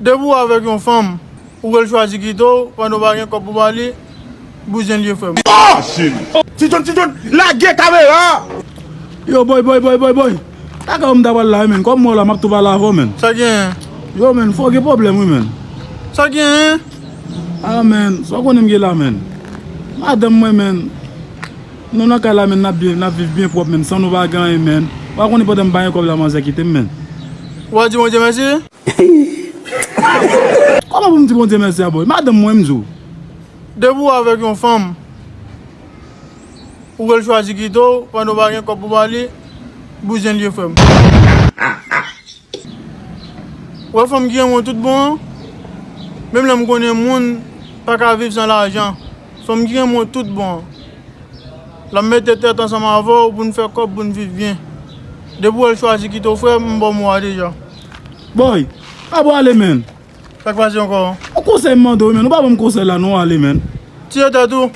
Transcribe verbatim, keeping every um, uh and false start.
Depi w avèk yon fanm, ou wè l chwazi kite w, pandan w pa gen kòb pou ba li, bouzyen l ye, frè m. Ti John, Ti John, lage kamera! Yo, boy, boy, boy, boy, boy. Kaka w m ta pral la, wi, menn. Kòm mwen la, m ap tou pale avè w, menn. Sa genyen? Yo, menn, fò gen pwoblèm, wi, menn. Sa genyen? Ah, menn, sa w konnen m gen la, menn. Madanm mwen, menn. Nou nan kay la, menn, n ap byen, n ap viv byen pwòp, menn, san nou pa gen anyen, menn. Ou pa konnen pandan m pa gen kòb la, manzè kite m, menn. Ou pa di Bondye mèsi? Kòman pou m di Bondye mèsi a, boy? Madanm mwen, m di w. Depi w avèk yon fanm, ou wè l chwazi kite w, pandan w pa gen kòb pou ba li, bouzyen l ye, frè m. Ou wè fanm ki renmen w tout bon an, menm lè m konnen moun pa ka viv san lajan. Fanm ki renmen w tout bon an. L ap mete tèt ansanm avè w pou n fè kòb, pou n viv byen. Depi w wè l chwazi kite w, frè m, m ba w mo a deja. Boy, pa pwale, menn. Sa k pase ankò? Yon konsèy m mande w, menn. Ou pa ban m konsèy la, non, ale, menn. Tiye tèt ou.